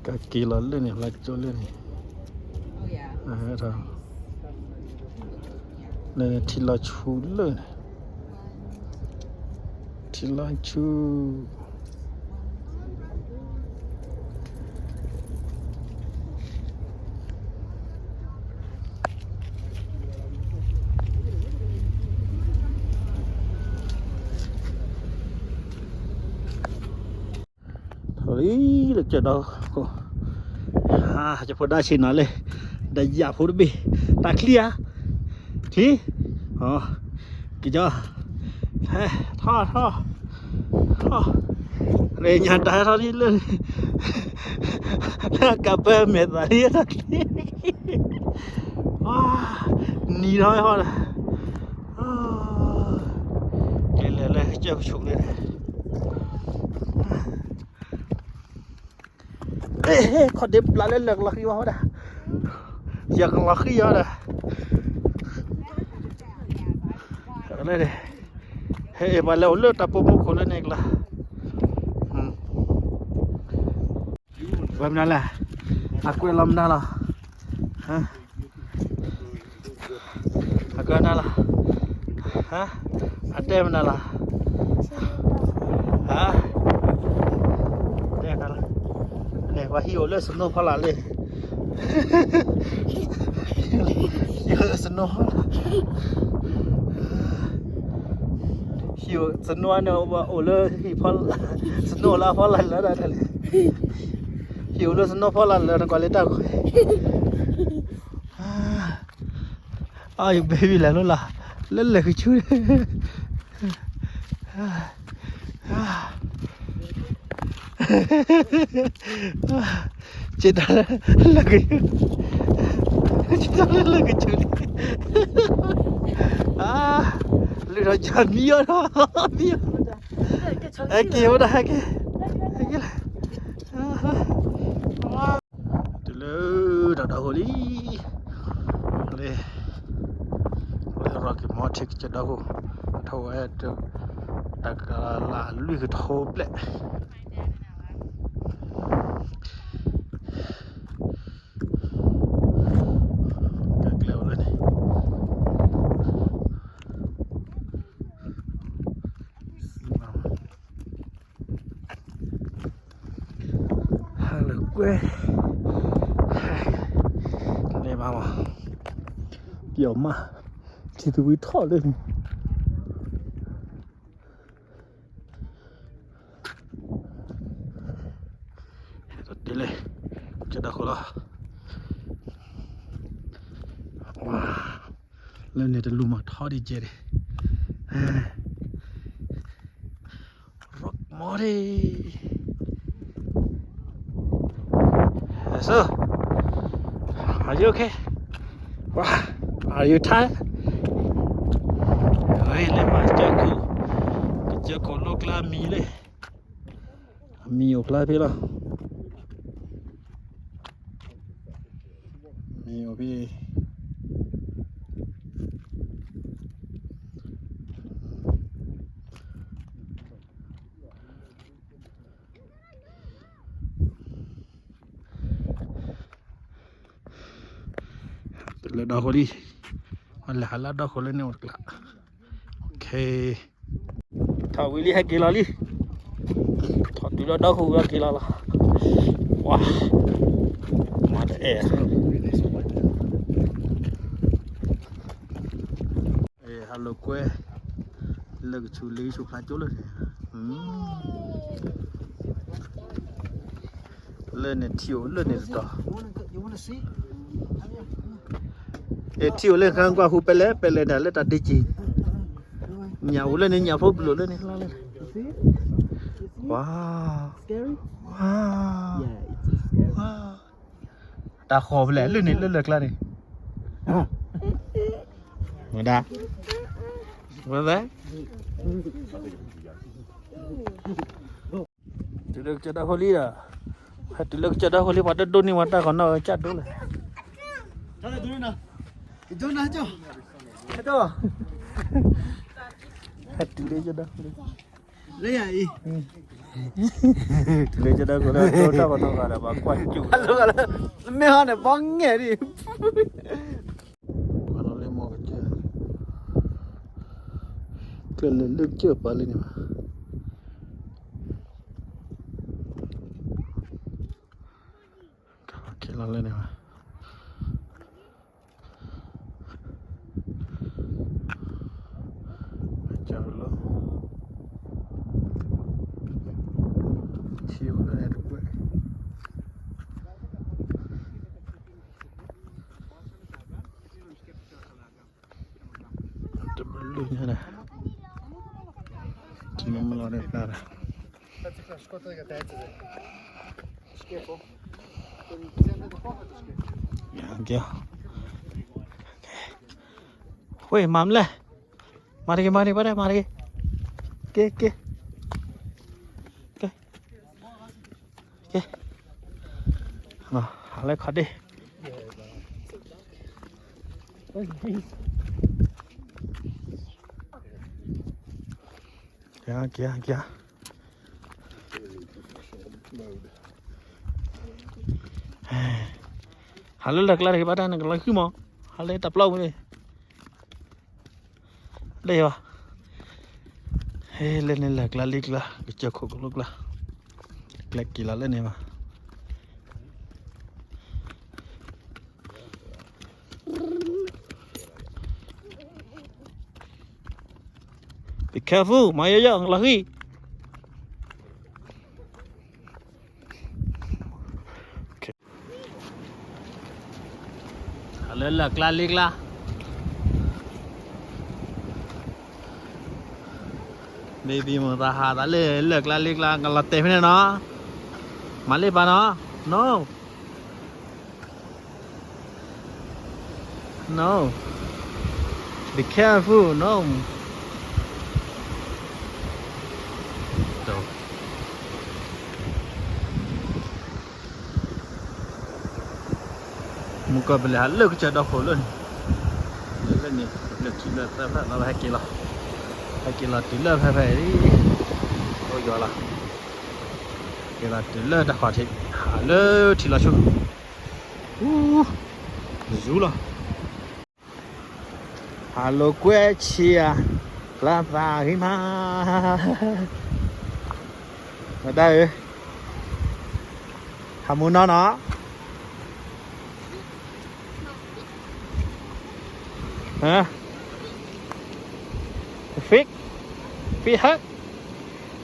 ကက့ၤလီၤလၢန့ၣ် လၢကစၢၢ်လၢန့ၣ်, လၢန့ၣ်ထံလီၤဆူလၢန့ၣ်, ထံလီၤဆူ ထီၣ်လံလၢကစၢၢ်ဒီး, ယဖိဒါဆ့ၣ်နီၤလၢ, ဒီးယဖိတဘ့ၣ်, တၢ်ချံဧါ, ချံ, က့ၤကီ, ဟဲ, ထီၣ်ထီၣ်, ထီၣ်, ရ့ညါတၢ်ဟဲထီၣ်လံလၢ, လၢကးပၢမဲာ်သးလံတၢ်ချံ, နံၤထီၣ်ဟီဒီး, ကလဲၤလၢကစၢၢ်ကဆိးလၢန့ၣ် ခီၣ်ဒ့ပျးလၢလၢကလီၤဃံဝဲဒၣ်, ယကလီၤဃံဝဲဒၣ်, လၢ, ဟဲပှၤလဲၤအိၣ်လၢတၢ်ပိာ်မူခိၣ်လၢန့ၣ်ကလီၤ, ဝဲမနုၤလဲၣ်, အကွဲးလီၤမနုၤလီၤ. အကနၤလီၤ, အတဲမနၤလီၤ, တဲနၤလီၤ, န့ၣ် ပှၤဟံၣ်အိၣ်လၢ snow ဖီလာ်လံ, ဟံၣ်အိၣ်လၢ snow ဖီလာ်, ဟံၣ်အိၣ် snow န့ၣ် အိၣ်လၢဟံၣ်ဖီလာ်, snow လၢအဖီလာ်လၢဒၣ်တၢ်လံ, ဟံၣ်အိၣ်လၢ snow ဖီလာ်လၢနကွၢ်လၢတၢ်ခွဲး အီ ယ baby လဲၤလိၤလီၤ, လၢလဲၤကဆူ, ကၢ်တၢ်လၢလဲၤက, ကၢ်တၢ်လၢလဲၤကဆူန့ၣ်, လုၢ်ထီၣ်ကၢ်မံအီၤဒီး, မံအီၤ, ဟဲက့ၤဝဲဒၣ် ဟဲက့ၤ, ဟဲက့ၤလီၤ. တုၤလၢတၢ်ဒီခိၣ်လံ, လၢ Rocky Mountain ကစၢၢ်ဒီခိၣ်, အထီၣ်ဝဲတၢ် တၢ်ကလးလွံၢ်ကထိဘျဲၣ်, ကကျဲအိၣ်လၢန့ၣ် ဟါလၢကွဲ, လဲၤမးမး, ပျီမး, ထံသဝံထီၣ်လၢန့ၣ်, ဟဲဒီးတဲလၢ ကစၢၢ်ဒီခိၣ်လီၤ, ဝါ, လၢန့ၣ်တလူၤမးထီဒံးကဲဒံး, Rock Mountain. So, are you okay? Wow, are you tired? ဝဲလဲၤမၤကစၢၢ်ခိၣ်, ကစၢၢ်ခိၣ်လိၣ်ကျါမံၤလဲၣ်, အမံၤအိၣ်ဖျါဖဲလီၤ, မံၤအိၣ်ဖဲ တုၤလၢဒီခိၣ်လံ, လဲၤဟးလၢဒီခိၣ်လၢန့ၣ်အိၣ်တကျါ, ထီၣ်ဝံၤလံဟဲက့ၤလီၤလံ, ထီၣ်တုၤလၢဒီခိၣ်ဝံၤက့ၤလီၤလီၤ, ဝါ, မၤတအဲၣ် ဟါလၢကွဲ, လၢကဆူးလ့ကဆူးဖျါကၠိလၢန့ၣ်, လၢန့ၣ်ထံအိၣ်လၢန့ၣ်တတီၤ, အဲထံအိၣ်လၢနကွၢ်ဟူပလဲၣ်ပလဲၣ်ဒၣ်လၢတၢ်ဒ့က့ၤ, ညၣ်အိၣ်လၢန့ၣ် ညၣ်ဖိဘျိၣ်လၢန့ၣ်လီၤလၢ, ဝါ, ဝါ, ဝါ, တၢ်ဃီၤဖဲလဲၣ်လၢန့ၣ်လၢလၢၢ်ကျါန့ၣ်, မဒၣ်, မဒၣ် တုၤလၢကစၢၢ်ဒီခိၣ်လံဒီး, ဟဲတုၤလၢကစၢၢ်ဒီခိၣ်လံ ပှၤတဒိးန့ၢ်ဝဲတၢ်ဃီနီၣ်ကစၢ်ဒိၣ်လဲၣ်, ဟဲတုၤလၢကစၢၢ်ဒီခိၣ်လံ, လၢယၤအံၤ, တုၤလၢကစၢၢ်ဒီခိၣ်လံ ဒိၣ်တၢ်ဃီနီၣ်ဂၤဒီး ပှၤကွၢ်စူၣ်, မ့ၢ်ဟီန့ၣ် ဘီငဲၢ်ဒံး ပှၤလီၤလၢမီၤကစၢၢ်, ကဲလၢလၢကစၢၢ်ပာ်လၢန့ၣ်ဘၣ်, ကဲလီၤလၢန့ၣ်ဘၣ်, ကၢ်လီၤ, ထံအိၣ်လၢန့ၣ်တကွဲၢ် တဘျုးညါဒီး, ထံမ့ၢ်မလီၤဒီးဖျါဒီး, ကဲ, ဝ့ၢ် မၤမလဲၣ်, မၤတဂ့ၤ မၤတဂ့ၤ ဘၣ်ဒဲ မၤတဂ့ၤ, ကဲ ကဲ, ကဲ, ကဲ, ဟးလၢခီၣ်ဒ့ၣ်, ကဲ ကဲ ကဲ, ဟးလၢလၢၢ်ကျါတဂ့ၤ ဘၣ်တၢ်နကလီၤဃုမး, ဟးလၢတၢ်ပျီပူၤန့ၣ် လၢယၤ, ဟဲလၢန့ၣ်လၢၢ်ကျါလံကျါ ကစၢၢ်ခိၣ်ကလိကျါ, ကျဲက့ၤလီၤလၢန့ၣ်ဘၣ်. Be careful, မၤယီယီ လီၤဃံၢ်. လၢလၢၢ်ကျါလံကျါ, baby မိၢ်သးဟးသးလၢလၢၢ်ကျါလံကျါ ကလီၤတဲာ်ဖဲန့ၣ်နီၤ, မၤလ့ပာ်နီၤ, no. No. Be careful, no. မုၢ်ကီၢ်ပလဲၤဟးလၢကစၢၢ်ဒီခိၣ်လၢန့ၣ်, လၢန့ၣ် လၢခံလၢသၢဖျၢၣ်လီၤ ဟဲက့ၤလီၤ. က့ၤလီၤတုၤလၢဖဲဖဲအံၤ, အိၣ်ယီၤလီၤ, က့ၤလီၤတုၤလၢတၢ်ခီၣ်ထံး, ဟးလၢထံလီၤဆူၣ်, အူ, ဇူလီၤ, ဟးလိာ်ကွဲဆံးဧါ, ကျါသးဂ့ၤမး, ဝဲဒၣ်ဧၢ, ဟးမူနီၢ်နီၢ် Huh? You feel? Feel hurt?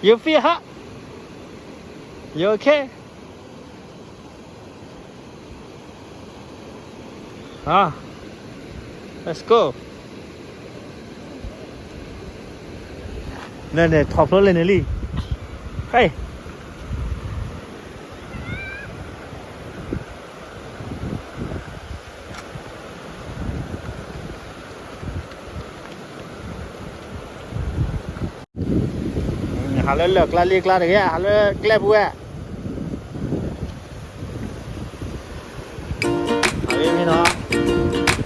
You feel hurt? You okay? Ah, let's go. န့ၣ်န့ၣ် ထီၣ်ဖျိလၢန့ၣ်လံ. Hey. ဟးလၢလၢၢ်ကျါလ့ကျါတဂ့ၤ, ဟးလၢကျဲပူၤဝဲ, ဟးလၢမ့ၢ်နီၤ,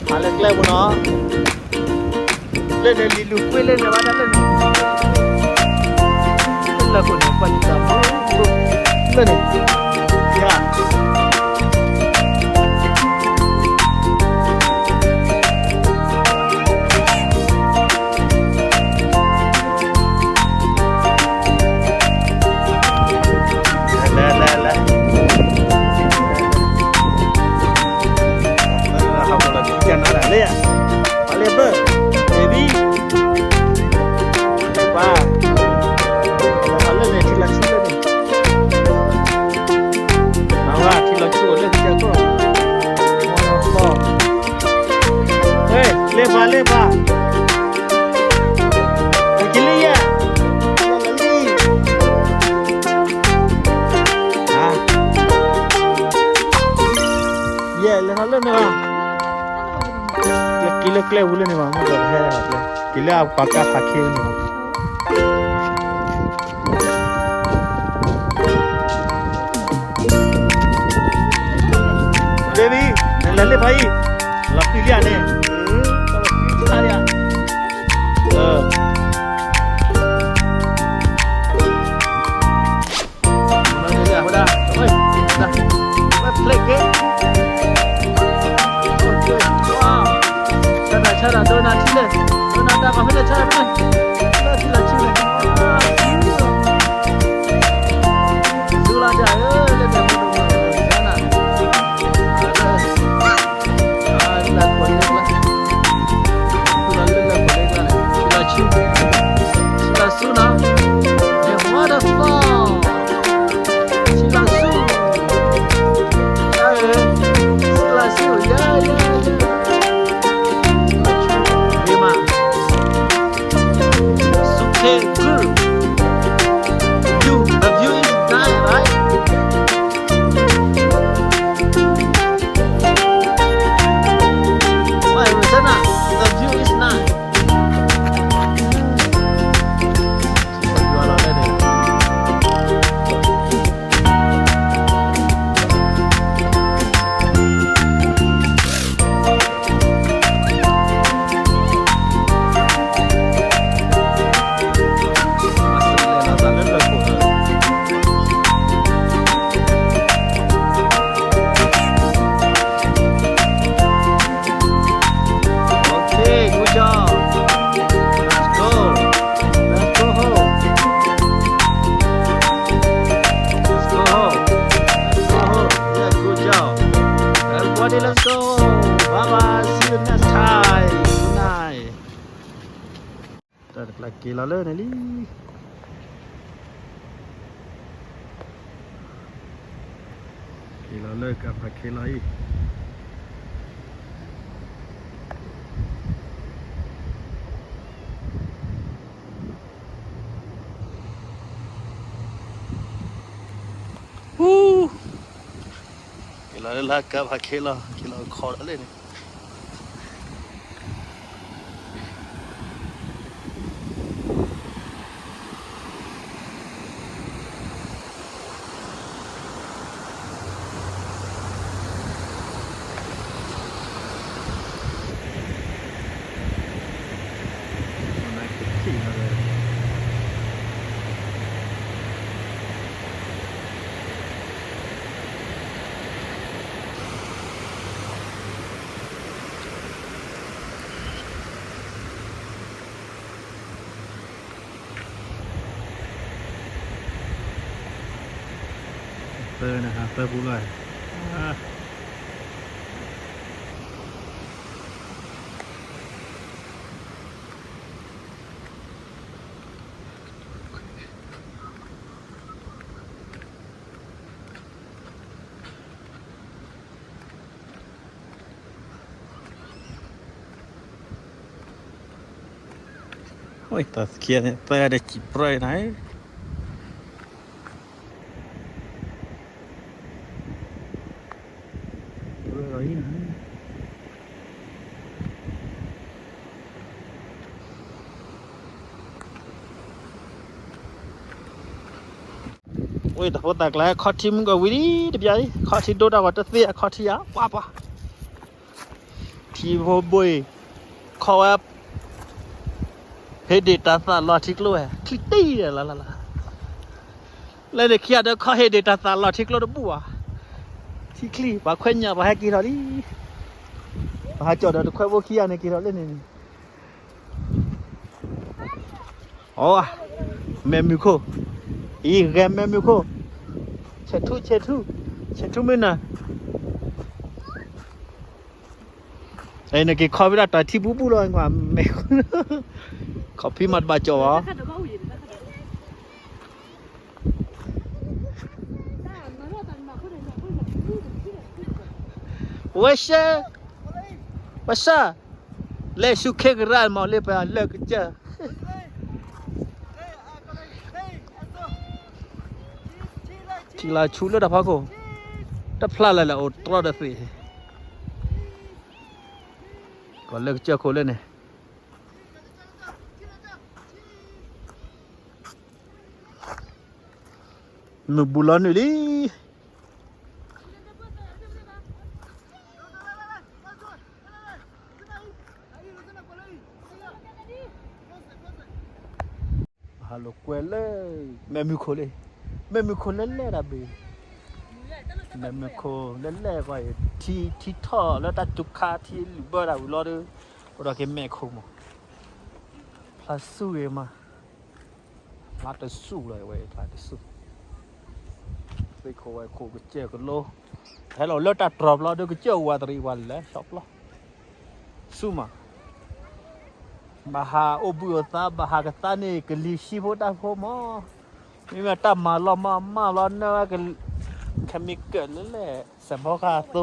ဟးလၢကျဲပူၤနီၤ, လၢန့ၣ်လံၤလူၤကွ့လၢန့ၣ်ဘၣ်ဒၣ်လၢန့ၣ်, လၢခိၣ်န့ၣ်ကွၢ်ယံၤတၢ်ဖိ, လၢန့ၣ်, ယၤ လဲၤလဲၤလဲၤ, ဟးမူလီၤကနၤဒၣ်လၢယၤ, ပှၤလၢဘၢၣ်, baby, ပှၤ, ဟးလၢန့ၣ် ထံလီၤဆူၣ်လၢန့ၣ်, အဝဲထံလီၤဆူၣ်လၢကစၢၢ်ကီၢ်, လၢပှၤလၢပှၤ ကလံယဲ, ယဲလဲၤထီၣ်လၢန့ၣ်ဘၣ်, က့ၤလၢကျဲပူၤလၢန့ၣ်ဘၣ်, မ့ၢ်ဒီးဟဲလီၤကျဲ, က့ၤလၢအပှၤကါဖးခ့န့ၣ်ဘၣ်. Baby, နလဲၤလၢဖးအံၤ, လီၤဃံလံဧါန့ၣ်, လီၤဃံလံဧါ, လီၤလၢအဝဲဒၣ်, ဝဲ, ဝဲ play game, ဝါ, ဆၢဒၣ်ဆၢဒၣ် ဒိနၤထံလဲၣ်, ဒိနၤတၢ်ကီၢ်ဖဲလဲၣ် ဆၢဒၣ်ဖဲလဲၣ်, လၢထံလီၤဆူၣ်န့ၣ်, ဒိလီၤတၢ်ဧၢ, လၢတၢ်ဖိတၢ်ဖိ, လၢခိၣ်လၢကျါ, လၢခိၣ်လၢကျါန့ၣ်, ထံလီၤဆူၣ်, ထံလီၤဆူၣ်နီၤ, န့ၣ် waterfall, ထံလီၤဆူၣ်, တၢ်ဧၢ, ထံလီၤဆူၣ်, yeah, yeah, yeah, ထံလီၤဆူၣ်, ဂ့ၤမး. It's okay, good. View, the view is nice, right? Why, Rosanna? The view is nice. โอเค good job. Let's go. Let's go home. Let's go home. Let's go home. Yeah, good job. Everybody, let's go. Bye bye. See you next time. Good night. တၢ်တကျါက့ၤလီၤလၢန့ၣ်လံ. က့ၤလီၤလၢကဖးခ့လီၤအံၤ. က့ၤလီၤလၢကဖးခ့လီၤ, က့ၤလီၤခီလီၤလၢန့ၣ်. နကထံၣ်လီၤ ပၢနဟးပၢပူလီၤ. ဝဲတၢ်သခံန့ၣ် သၢဒီးစံးပြၢနၤ. ဝဲတၢ်ဖိသၣ်ကျါ ခီၣ်ထံမုၢ်ကဝံၤလံတပျၢ်လံ ခီၣ်ထံဒိၣ်တၢ်ဂီၤတသ့အခီၣ်ထံယၤ ပှၤပှၤ ထံဖိဘိအံၤ ခီဝဲ ဟ့ၣ်ဒံးတၢ်သးလီၤထံကျိဝဲ ချံတံၢ်လၢ်လၢ်လၢ် လၢန့ၣ်ခံဂၤဒီး ခီဟ့ၣ်ဒံးတၢ်သးလီၤထံကျိတဘူၣ်ဘၣ် ထံချံ ပှၤခွဲးညၣ်ပှၤဟဲက့ၤထီၣ်လံ ပှၤဟးကၠီၣ်ဒီးတခွဲးဘိခံဂၤန့ၣ်က့ၤထီၣ်လၢန့ၣ်န့ၣ် အိ မဲာ်မုၢ်ခိၣ် အံၤဂဲၤမဲာ်မုၢ်ခိၣ် ဆဲးထူ ဆဲးထူ ဆဲးထူမုၢ်နၤ နက့ၤခီဖံးဒၣ်တၢ်ထံပူၤပူၤလီၤ ကွၢ်မဲာ် ခီဖံးမးတဘၣ်ကၠီၣ်ဘၣ် ဝဲရှဲ ဝဲရှဲ လဲၤဆူခ့ကရၢမးလၢပှၤလၢကစၢၢ် ထံလၢဆူလၢတၢ်ဖီခိၣ် တဖျါလၢ်လၢ်အိၣ်တြီဒီးသ့ၣ် ပှၤလၢကစၢၢ်ခိၣ်လၢန့ၣ် မုၢ်ဘူးလီၤနုာ်လံ ဟးလိာ်ကွဲလၢ မဲာ်မုၢ်ခိၣ်လံ မဲာ်မုၢ်ခိၣ်လဲၣ်လဲၣ်တၢ်ဘ့ၣ် မဲာ်မုၢ်ခိၣ်လဲၣ်လဲၣ်ကွၢ်အံၤ ထံ ထံထီၣ်လၢတၢ်စူၤခါထံလုာ်ဘၢတၢ်ဝံၤလီၤဒီး အိၣ်ဒီးက့ၤမဲာ်ခိၣ်မး ဖျါဆူဂ့ၤမး ဖျါတဆူၣ်လီၤဝဲ ဖျါတဆူၣ် သ့ၣ်ခိၣ်ဝဲခိၣ်ကစၢၢ်ကလိ ဟဲလီၤလၢတၢ်တြီၤဘျီဒီးကစၢၢ်ဝးတရံးဝးလဲၤဆီပျီ ဆူၣ်မး ဘၣ်ဟးအိၣ်ဘှံးအိၣ်သါ ဘၣ်ဟးကသါန့ၣ် ကလံၤဆံဖိတၢ်ဖိမး မ့မ့ၢ်တၢ်မၤလီၤမၤမၢ်လီၤနၢ်ဝဲ chemical လၢလဲၣ် စဲးဘီဃာ်အသိ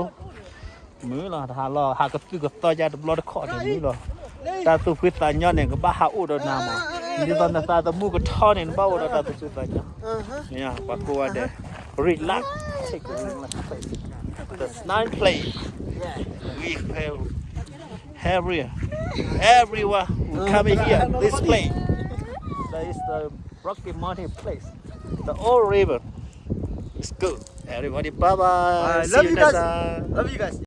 မုၢ်လီၤ တဟးလီၤ ဟးကသုၣ်ကသီယါတဘျီတခီၣ်န့ၣ်မုၢ်လီၤ တၢ်သူၣ်ဖှံသးညီန့ၣ် ကဘၣ်ဟးအိၣ်ဒီးနၤမး ဒ်သိးနသးသမူကထီန့ၣ် နဘၣ်အိၣ်ဒီးတၢ်သူၣ်ဖှံသးညီ ပှၤကိးဂၤဒဲး relax, take a relax place. The nice place. We have every, everyone who coming here, this place. That is the Rocky Mountain place. The old river. It's good. Everybody, bye bye. See you next time. Love you guys.